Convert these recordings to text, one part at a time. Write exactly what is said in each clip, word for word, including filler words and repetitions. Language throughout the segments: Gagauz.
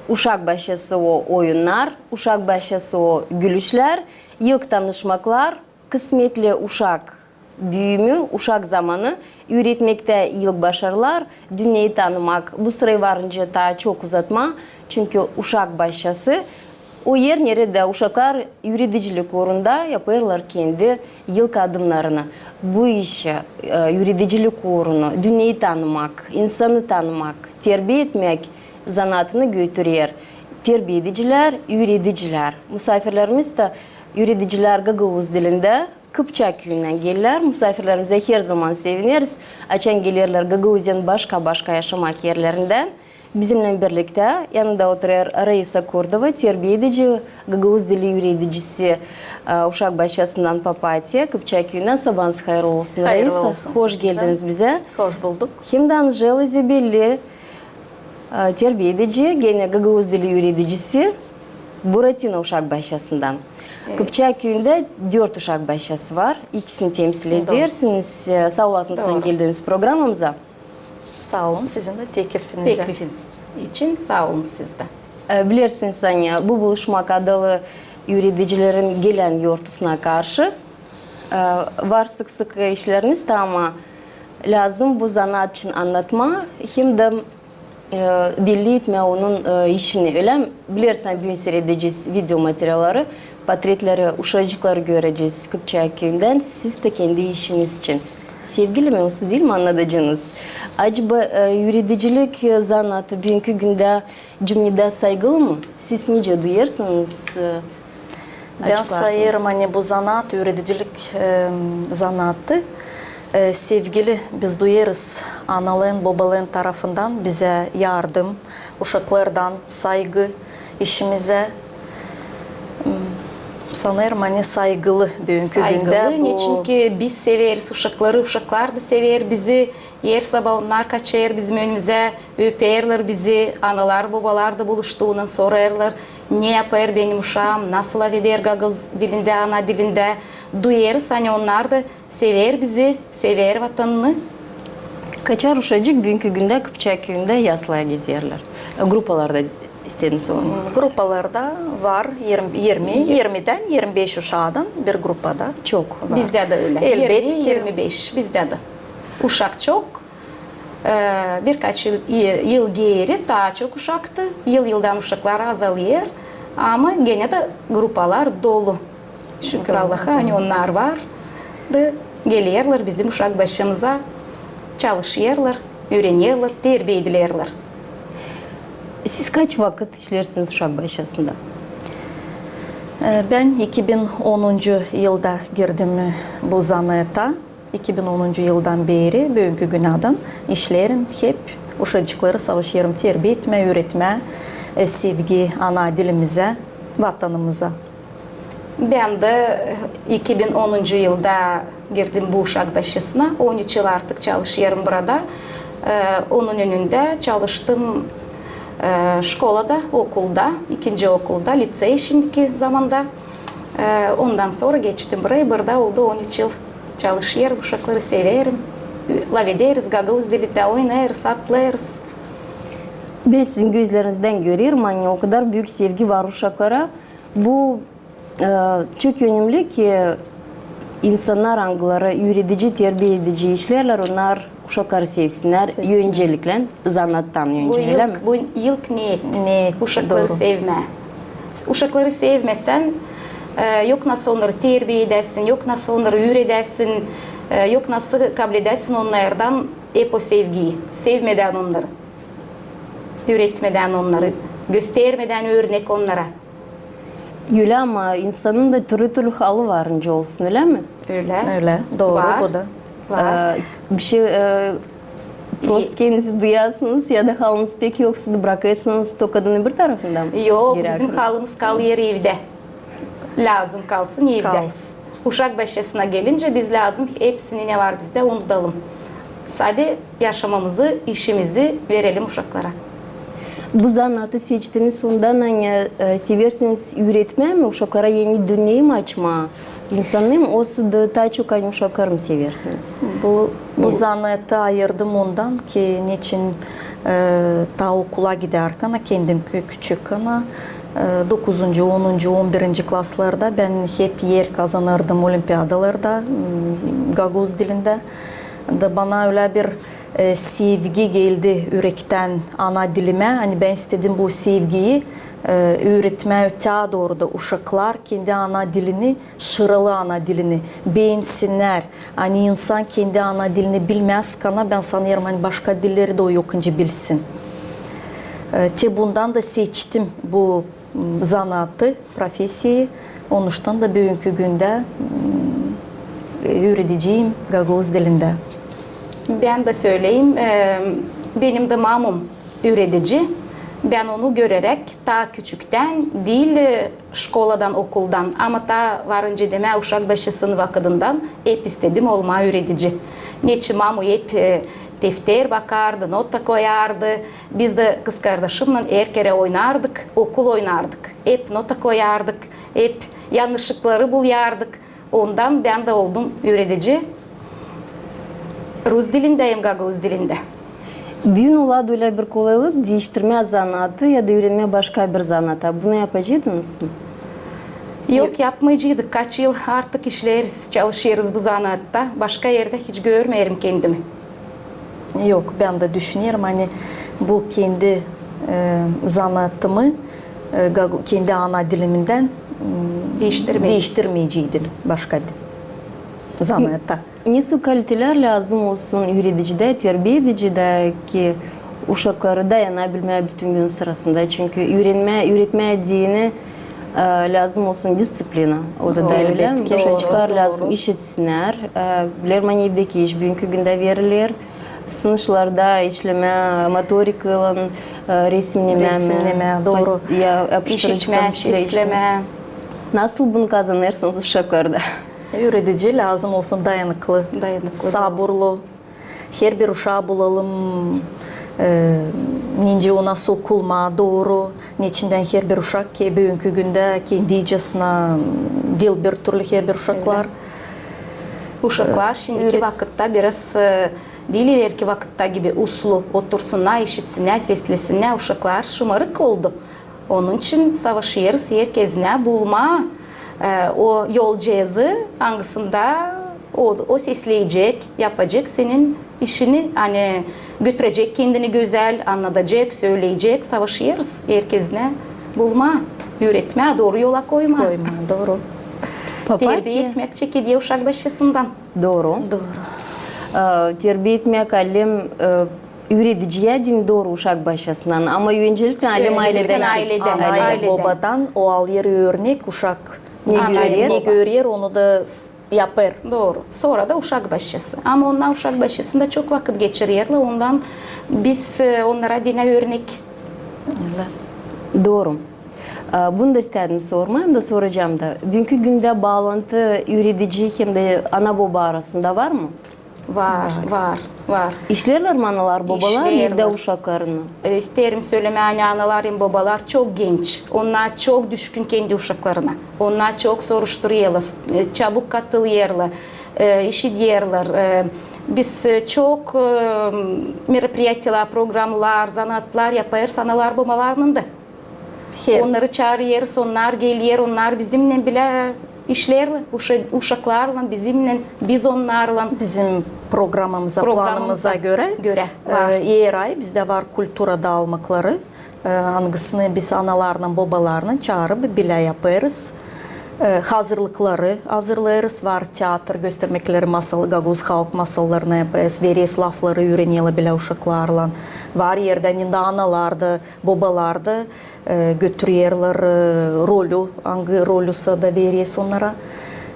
Uşak başçası o oyunnar, uşak başçası o gülüşlär, ilk tanışmaklar, kısmetli uşak büüyümü, uşak zamanı, üüretmektä ilk başarılar, dünneyi tanımak, bu sırayı varınca taa çok uzatmaa, çünkü uşak başçası o er, neredä uşaklar üüredicilik uurunda yapêrlar kendi ilk adımnarını. Bu işi, e, üüredicilik uurunu, dünneyi tanımak, insanı tanımak, terbiä etmäk zanaatını götürer terbiä edicilär, üüredicilär. Musaafirlerimiz dä üüredicilär gagauz dilindä, Kıpçak küüyündän gelärlär. Musaafirlerimizä herzaman sevineriz, açan gelerlär Gagauziyanın başka-başka yaşamak erlerindän. Bizimnän birliktä yanında oturêr Raisa Kordova, terbiä edici, gagauz dili üüredicisi, e, uşak başçasından Papatiya, Kıpçak küüyündän. Sabaanız hayırlı olsun, Raisa. Hayırlı olsun sizinnän. Hoş geldiniz bizä. Hoş bulduk. Hem dä Anjela Zebelli, e, terbiä edici, genä gagauz dili üüredicisi, Buratina uşak başçasından. Evet. Kıpçak küüyündä dört uşak başçası var. İkisini temsil edersiniz. Dooru. E, saa olasınız, saa geldiniz programamıza. Saa olun sizin dä teklifinizä. Teklifiniz için saa olun siz dä. E, bilersiniz, ani bu buluşmak adalı üüredicilerin gelän yortusuna karşı. E, var sık-sık işleriniz, ama lääzım bu zanaat için annatmaa hem dä e, belli etmää onun, e, işini. Ölä mi? Bilersiniz, büün siiredecez video materialları, portretleri, uşacıkları görecez Kıpçak küüyündän, siz dä kendi işiniz için. Sevgili mi, osa diil mi annadacanız? Acaba, e, üüredicilik, e, zanaatı büünkü gündä cümnedä saygılı mı? Siz nicä duyêrsınız, e, Bän sayêrım, ani bu zanaat, üüredicilik, e, zanaatı, e, sevgili, biz duyêrız anaların, bobaların tarafından bizä yardım, uşaklardan saygı işimizä. M, sanêrım, ani saygılı büünkü gündä bu. Saygılı, neçinki biz severiz uşakları, uşaklar da sever bizi. Er sabaa onnar kaçêr bizim önümüzä, öperlär bizi, analar, bobalar da buluştuundan sorêrlar, ne yapêr benim uşaam, nasıl lafeder gagauz dilindä, ana dilindä. Duyêrız, ani onnar da sever bizi, sever vatanını. Kaçar uşacık büünkü gündä Kıpçak küüyündä yaslıya gezerlär? E, grupalarda istedim sormaa. Grupalarda var irmi, irmi, irmidän irmi beş uşaadan bir grupada. Çok. Bizdä dä ölä. Elbetki. İrmi, irmi beş bizdä dä. Uşak çok. E, birkaç yıl, yıl geeri taa çok uşaktı. Yıl-yıldan uşaklar azalêr. Ama genä dä grupalar dolu. Şükür Allaha, ani onnar var da gelerlär bizim uşak başçamıza, çalışêrlar, üürenerlär, terbiä edilerlär. Siz kaç vakıt işleersiniz uşak başçasında? E, bän iki bin onuncu yılda girdim bu zanaata. İki bin onuncu yıldan beeri büünkü günädän işleerim, hep uşacıkları savaşêrım terbiä etmää, üüretmää, e, sevgi ana dilimizä, vatanımıza. Bän dä iki bin onuncu yılda girdim bu uşak başçasına. On üç yıl artık çalışêrım burada. E, onun önündä çalıştım, e, şkolada, okulda, ikinci okulda, licey şindiki zamanda. E, ondan sora geçtim buraya. Burada oldu on üç yıl çalışêrım, uşakları severim. Lafederiz gagauz dilindä, oynêêrız, atlêêrız. Bän sizin gözlerinizdän görerim, ani o kadar büük sevgi var uşaklara. Bu E, çok önemli ki, insannar, angıları üüredici, terbiä edici işleerlär, onnar uşakları sevsinnär, önceliklän zanaattan önce, ölä mi? Bu ilk neet. Neet, dooru. Uşakları sevmää. Uşakları sevmesän, e, yok nasıl onnarı terbiä edäsin, yok nasıl onnarı üüredäsin, e, yok nasıl kabledäsin onnardan hep o sevgiyi, sevmedän onnarı, üüretmedän onnarı, göstermedän örnek onnara. Ölä, ama insanın da türlü-türlü halı var, nicä olsun, ölä mi? Ölä. Ölä, dooru bu da. Var. E, bir şey, e, prost kendinizi duyasınız ya da halınız pek yoksa da brakêrsınız tokadan öbür tarafında mı? Yok, bizim halımız kalêr evdä. Lääzım kalsın evdä. Kalsın. Uşak başçasına gelincä biz lääzım hepsini, ne var bizdä, unudalım. Sade yaşamamızı, işimizi verelim uşaklara. Bu zanaatı seçtiniz ondan, ani, e, seversiniz üüretmää mi, uşaklara eni dünneyä mi açmaa insanı, osa da taa çok, ani uşakları mı seversiniz? Bu, bu zanaatı ayırdım ondan ki, neçin, e, taa okula gidärkän, kendim kü-, küçükkän, e, dokuzuncu, onuncu, on birinci klaslarda bän hep er kazanardım olimpiadalarda, m, gagauz dilindä. Da bana ölä bir e, sevgi geldi ürektän ana dilimä. Ani bän istedim bu sevgiyi, e, üüretmää taa dooru da uşaklar kendi ana dilini, şıralı ana dilini beensinnär. Ani insan kendi ana dilini bilmäzkän, bän sanêrım, ani başka dilleri dä o yok nicä bilsin. E, te bundan da seçtim bu zanaatı, profesiyayı. Onuştan da büünkü gündä, m, üürediciyim gagauz dilindä. Bän dä söleyim, e, benim dä mamum üüredici. Bän onu göreräk taa küçüktän diil, e, şkoladan, okuldan, ama taa varınca demää uşak başısının vakıdından hep istedim olmaa üüredici. Neçin mamu hep, e, defter bakardı, nota koyardı. Biz dä kızkardaşımnan er kerä oynardık, okul oynardık. Hep nota koyardık, hep yannışlıkları bulardık. Ondan bän dä oldum üüredici. Rus dilindä hem gagauz dilindä. Büün ola da ölä bir kolaylık diiştirmää zanaatı ya da üürenmää başka bir zanaata. Bunu yapacıydınız mı? Yok, yapmaycıydık. Kaç yıl artık işleeriz, çalışêrız bu zanaatta. Başka erdä hiç görmeerim kendimi. Yok, bän dä düşünerim, ani bu kendi, e, zanaatımı, e, gagu-, kendi ana dilimindän, m, diiştirmeyceydim başka di-, zanaata. Nesoy kalitelär lääzım olsun üüredicilär, terbiyeedicilär ki, uşakları dayanabilmää bütün gün sırasında. Çünkü üürenmää, üüretmää deyni, e, lääzım olsun disţiplina. O da ölä. Uşaklar lääzım işitsinnär. E, bilerim, ani evdeki iş, büünkü gündä veriler. Sınışlarda işlemää, motorikaylan, e, resimnemää. Resimnemää, dooru. Ya, yapıştırıcı işitmää, seslemää. Nasıl bunu kazanêrsınız uşaklarda? Üüredici lääzım olsun dayanıklı, dayanıklı, saburlu. Herbir uşaa bulalım, e, nicä ona sokulmaa dooru. Neçin dä herbir uşak ki, büünkü gündä kendi icasinä diil bir türlü herbir uşaklar. Uşaklar şindiki vakıtta biraz, e, diil ilerki vakıtta gibi uslu otursunnar, işitsinnär, seslesinnär. Uşaklar şımarık oldu. Onun için savaşêrız herkezinä bulmaa, e, o yolcaazı, angısında o, o sesleyecek, yapacek senin işini, ani götürecek kendini gözäl, annadacek, söleyecek. Savaşêrız herkezinä bulmaa, üüretmää, dooru yola koymaa. Koymaa, dooru. Terbiye etmäk çekeder uşak başçasından. Dooru. Dooru. E, terbiye etmäk alem, e, üürediciyä deyni dooru uşak başçasından, ama öncelikle alem ayleden. Aylä-bobadan o alêr örnek, uşak ne görer, onu da yapêr. Dooru. Sora da uşak başçası. Ama onnar uşak başçasında çok vakıt geçirerlär, ondan biz, e, onnara deyni örnek. Ölä. Dooru. E, bunu da istedim sormaa, hem dä soracam da. Büünkü gündä baalantı üüredici hem dä ana-boba arasında var mı? Var, var, var. İşleerlär mi analar, bobalar evdä uşaklarını? E, isteerim sölemää, ani analar hem bobalar çok genç. Onnar çok düşkün kendi uşaklarına. Onnar çok soruşturêrlar, e, çabuk katılêrlar, e, işiderlär. E, biz, e, çok, e, meropiriyatiyalar, programlar, zanaatlar yapêrız analar, bobalarlan da. Onnarı çaarêrız, onnar geler, onnar bizimnän bilä işleerlär, uşa-, uşaklarlan, bizimnän, biz onnarlan. Bizim programamıza, planımıza görä, e, er ay bizdä var kultura daalmakları, e, angısını biz analarlan, bobalarlan çaarıp bilä yapêrız. E, hazırlıkları hazırlêêrız, var teatr göstermekleri, masal, gagauz halk masallarını yapêrız, vereriz lafları, üürenerlär bilä uşaklarlan. Var erdä, ani analar da, bobalar da, e, götürerlär, e, rolü, angı rolüsa da vereriz onnara.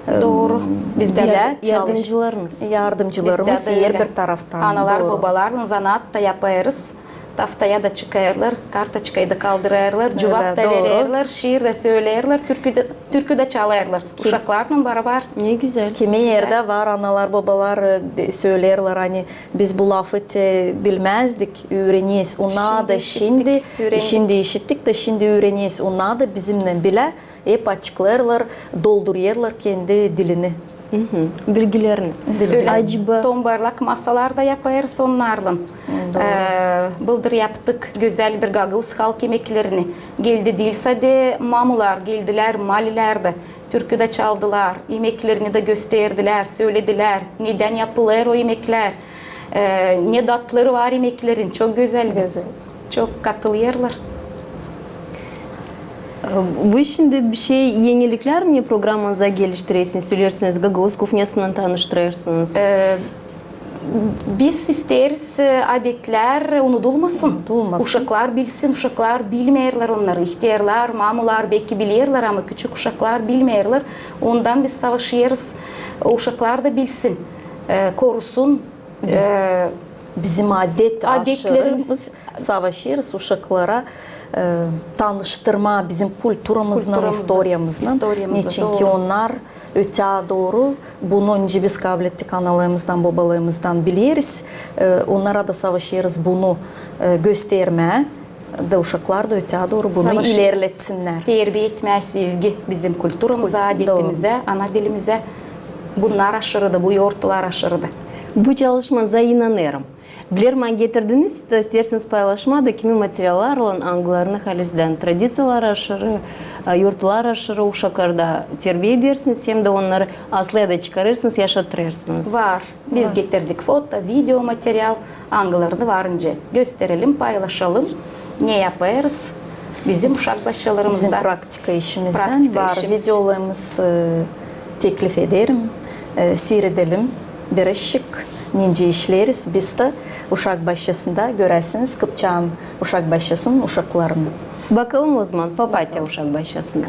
E, dooru. Bizdä bilä, yardımcılarımız. Yardımcılarımız er bir taraftan. Analar, bobalarlan zanaat da yapêrız. taftaya da çıkêrlar, kartoçkayı da kaldırêrlar, cuvap da vererlär, şiir dä söleerlär, türkü dä, türkü dä çalêrlar. Uşaklarlan barabar. Ne gözäl. Kimi erdä var analar, bobalar, e, de, söleerlär, ani biz bu lafı te bilmäzdik, üüreneriz. Onnar da şindi, şindi işittik da şindi üüreneriz. Onnar da bizimnän bilä hep açıklêêrlar, doldurêrlar kendi dilini. Bilgilerini. Ölä tombarlak masalar da yapêrız onnarlan. E, bıldır yaptık gözäl bir gagauz halk imeklerini. Geldi diil sade mamular, geldilär malilär dä. Türkü dä çaldılar, imeklerini dä gösterdilär, söledilär, nedän yapılêr o imeklär, e, ne datları var imeklerin. Çok gözäl. Çok katılêrlar. E, bu şindi bir şey, eniliklär mi programanıza geliştirersiniz, söleersiniz, gagauz kufnyasınnan tanıştırêrsınız? E, biz isteeriz, e, adetlär unudulmasın. Uşaklar bilsin, uşaklar bilmeerlär onnarı. İhtärlar, mamular beki bilerlär, ama küçük uşaklar bilmeerlär. Ondan biz savaşêrız, uşaklar da bilsin, e, korusun. Bizim adet aşırımız, savaşêrız uşaklara, e, tanıştırmaa bizim kulturamıznan, istoriyamıznan. Neçinki onnar ötää dooru bunu, nicä biz kablettik analarımızdan, bobalarımızdan bileriz. E, onnara da savaşêrız bunu, e, göstermää. Da uşaklar da ötää dooru bunu ilerletsinnär. Terbiya etmää sevgi bizim kulturamıza, adetimizä, ana dilimizä. Bunnar aşırı da, bu yortular aşırı da. Bu çalışmanıza inanêrım. Bilerim, ani getirdiniz da isteersiniz paylaşmaa da kimi materiallarlan, angılarını halizdän tradiţiyalar aşırı, e, yortular aşırı uşaklarda terbiya edersiniz, hem dä onnarı aslaya da çıkarêrsınız, yaşatêrsınız. Var. Biz getirdik foto, video material, angılarını varınca gösterelim, paylaşalım, ne yapêrız bizim uşak başçalarımızda. Bizim praktika işimizdän var videolarımız, e, teklif ederim, e, siiredelim birazcık, nicä işleeriz biz dä uşak başçasında, göräsiniz Kıpçaam uşak başçasının uşaklarını. Bakalım ozaman Papatya uşak başçasına.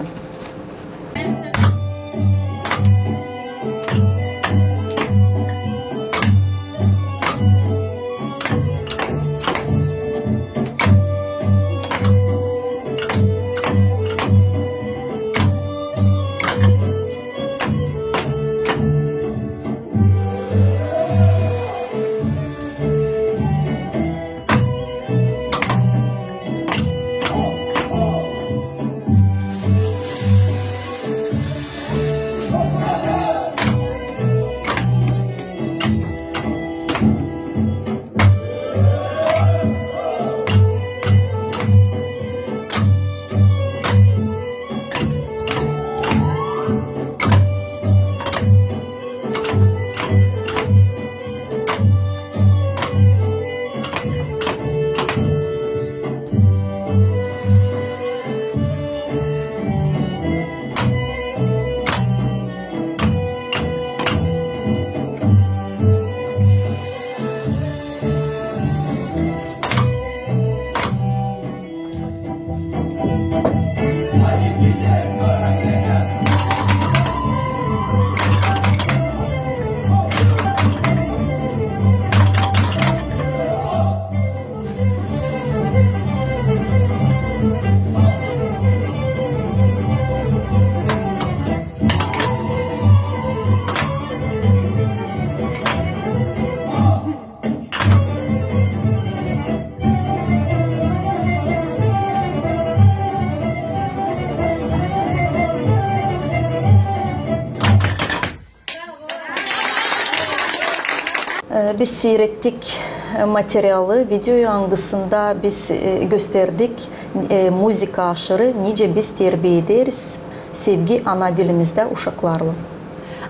E, biz siirettik, e, materialı, videoyu, angısında biz, e, gösterdik, e, muzıka aşırı nicä biz terbiya ederiz sevgi ana dilimizdä uşaklarlan.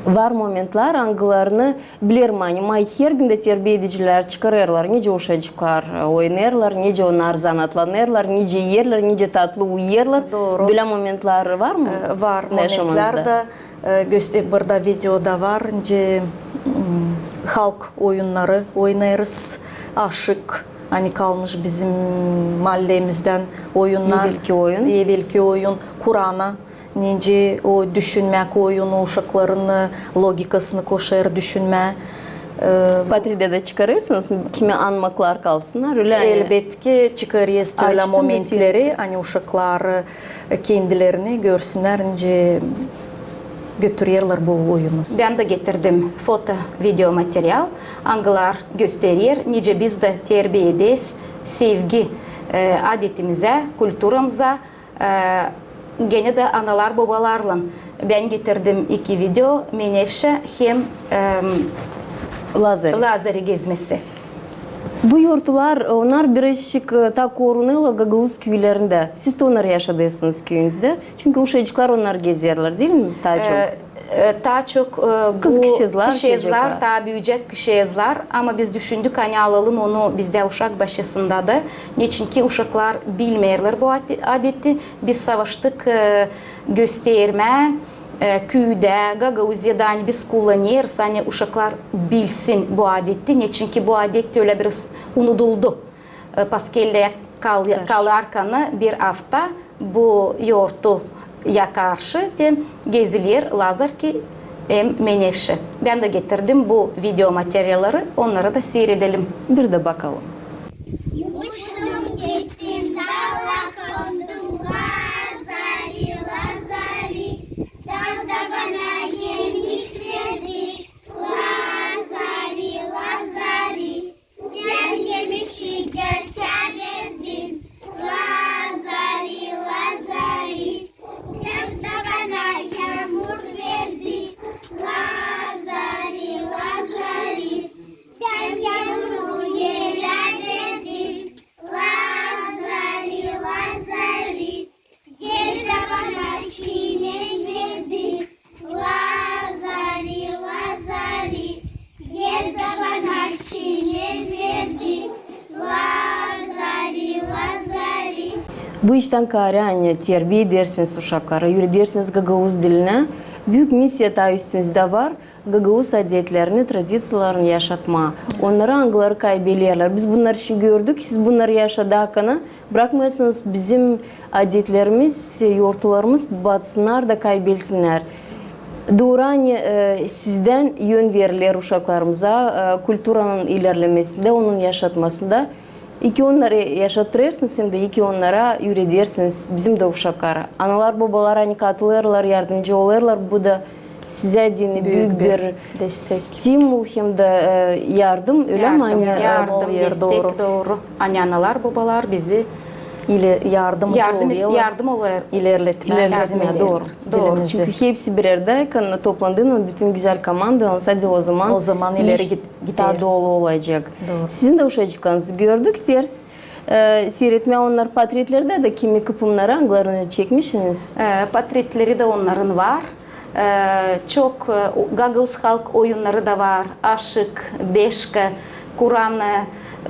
Var momentlar, angılarını bilerim, ani may her gündä terbiya edicilär çıkarêrlar, nicä uşacıklar, e, oynêêrlar, nicä onnar zanaatlanêrlar, nicä iyerlär, nicä tatlı uyuyêrlar. Dooru. Bölä momentlar var mı? E, var momentlar da, e, göster-, burada videoda var, nicä, m, halk oyunnarı oynêêrız, aşık, ani kalmış bizim maalleemizdän oyunnar. Evelki oyun. Evelki oyun, kurana. Nicä o düşünmäk oyunu, uşakların logikasını koşêr düşünmää. Portredä dä çıkarêrsınız, kimi anmaklar kalsınnar, ölä ani. Elbetki, çıkarêrız ölä momentleri, ani uşaklar, e, kendilerini görsünnär, nicä götürerlär bu oyunu. Bän dä getirdim foto, video material, angılar gösterer, nicä biz dä terbiedäyz sevgi, e, adetimizä, kulturamıza, e, genä dä analar-bobalarlan. Bän getirdim iki video, Menevşe hem, em, Lazari. Lazari gezmesi. Bu yortular, onnar birazçık, e, taa korunêrlar gagauz küülerindä. Siz dä onnarı yaşadêrsınız küüünüzdä. Çünkü uşacıklar onnar gezerlär, diil mi? Taa çok. E, e, taa çok, e, bu kızçaazlar, taa büüyecek kızçaazlar. Ama biz düşündük, ani alalım onu bizdä uşak başçasında da. Neçinki uşaklar bilmeerlär bu ade-, adeti. Biz savaştık, e, göstermää, e, küüdä, Gagauziyada, ani biz kullanêrız, ani uşaklar bilsin bu adeti. Neçinki bu adet ölä biraz unuduldu. E, paskellää kal-, kalarkanı bir afta bu yortuya karşı te geziler Lazarki hem Menevşe. Bän dä getirdim bu video materialları, onnarı da siiredelim. Bir dä bakalım. Uçtum gittim, dala kondum, Lazari, Lazari. Dal da bana emiş verdi, Lazari, Lazari. Bän emişi dertkä verdim, Lazari, Lazari. Yer da bana yaamur verdi, Lazari, Lazari. Bän yaamuru erä verdim, Lazari, Lazari. Yer da bana çimen verdi, Lazari, Lazari. Yer da bana çimen verdi, Lazari, Lazari. Bu iştän kaarä, ani terbiä edersiniz uşakları, üüredärsiniz gagauz dilinä. Büük missiya taa üstünüzdä var. Gagauz adetlerini, tradiţiyalarını yaşatmaa. Onnarı, angıları kaybelerlär. Biz bunnarı şindi gördük, siz bunnarı yaşadarkanı brakmêêrsınız bizim adetlerimiz, yortularımız batsınnar da kaybelsinnär. Dooru, ani, e, sizdän yön veriler uşaklarımıza, e, kulturanın ilerlemesindä, onun yaşatmasında. İki onnarı yaşatêrsınız, hem dä iki onnara üüredersiniz, bizim dä uşaklara. Analar, bobalar, ani katılêrlar, yardımcı olêrlar, bu da sizä deyni büük bir destek, stimul hem dä, e, yardım, ölä mi? Yardım, destek, dooru. Ani analar, bobalar bizi yardımcı olêrlar ilerletmää bizim dilimizi. Dooru. Çünkü hepsi bir erdä toplandıynan, bütün gözäl komandaylan, sade o zaman iş taa doolu olacek. Sizin dä uşacıklarınızı gördük, isteeriz, e, siiretmää onnar portretleri dä, da kimi kıpımnarı, angılarını çekmişsiniz. E, portretleri dä onnarın var. E, çok, e, gagauz halk oyunnarı da var. Aşık, beşka, kuran, e,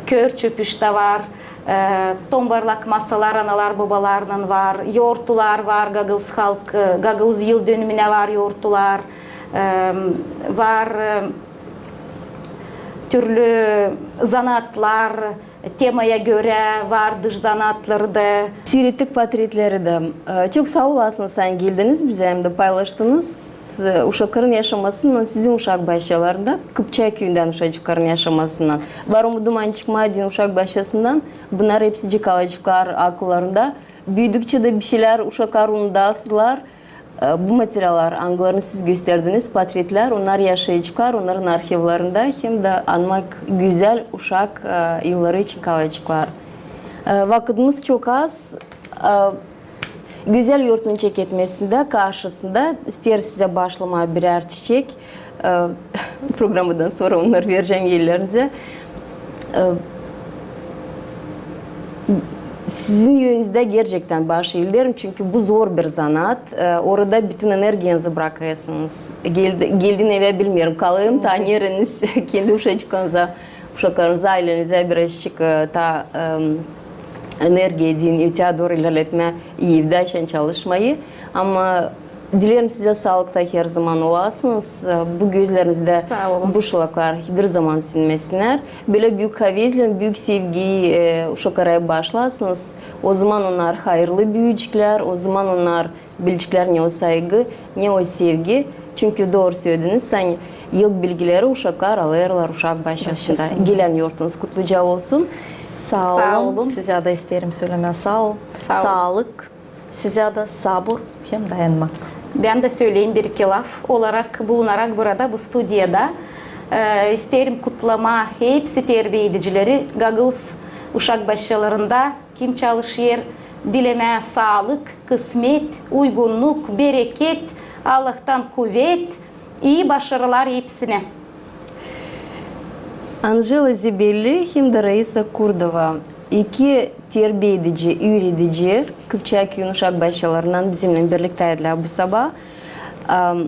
kör çöpüş tä var. E, tombarlak masalar analar, bobalarlan var. Yortular var, gagauz halk, e, gagauz yıldönümünä var yortular. E, var, e, türlü zanaatlar, temaya görä var dış zanaatları da. Siirettik portretleri dä. E, çok saa olasınız, ani geldiniz bizä hem dä paylaştınız, e, uşakların yaşamasınnan sizin uşak başçalarında, Kıpçak küüyündän uşacıkların yaşamasınnan. Var umudum, ani çıkmaa deyni uşak başçasından bunnar hepsicik kalaceklar akıllarında. Büüdükçä dä bir şeylär uşaklar unudasılar. E, bu materiallar, angılarını siz gösterdiniz, portretlär, onnar yaşayaceklar, onnarın arhivlerindä hem dä anmak gözäl uşak, e, yılları için kalaceklar. E, vakıdımız çok az. E, gözäl yortunun çeketmesindä, karşısında isteeriz sizä baaşlamaa birär çiçek. E, programadan sora onnarı verecäm ellerinizä. E, sizin yönünüzdä gerçektän baaşı ilerim, çünkü bu zor bir zanaat. E, orada bütün energiyanızı brakêrsınız. Geldi, geldin evä, bilmeerim, kalêrım taa neredä, kendi uşacıklarınıza, uşaklarınıza, aylenizä birazçık, e, taa, e, energiya deyni öteyä dooru ilerletmää, evdä açan çalışmayı. Ama dilerim sizä saalıkta herzaman olasınız, e, bu gözlerinizdä bu şılaklar bir zaman sünmesinnär. Bölä büük havezlän, büük sevgi, e, uşaklara baaşlarsınız, o zaman onnar hayırlı büüyeceklär, o zaman onnar bileceklär ne o saygı, ne o sevgi. Çünkü dooru sölediniz, ani Yıl bilgileri uşaklar alêrlar uşak başçasında. Başçasında. Gelän yortunuz kutluca olsun. Saa olun. Sizä dä isteerim sölemää saa ol. Saa ol. Saalık. Sizä dä sabur hem dayanmak. Bän dä söleyim bir-iki laf olarak, bulunarak burada, bu studiyada. E, isteerim kutlamaa hepsi terbiyedicileri Gagauz uşak başçalarında, kim çalışêr, dilemää saalık, kısmet, uygunnuk, bereket, Allahtan kuvet, ii başarılar hepsinä. Anjela Zebelli hem dä Raisa Kurdova, iki terbiyedici, üüredici, Kıpçaaküüyün uşak başçalarından bizimnän birliktäydilär bu sabaa. Am,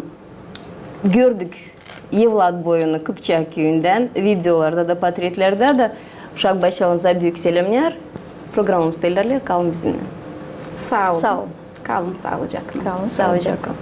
gördük evlat boyunu Kıpçaaküüyündän, videolarda da, portretlerdä dä. Uşak başçalarınıza büük selämnär. Programamız ilerleer, kalın bizimnän. Saa olun. Saa olun. Kalın saalıcaklan. Kalın saalıcaklan.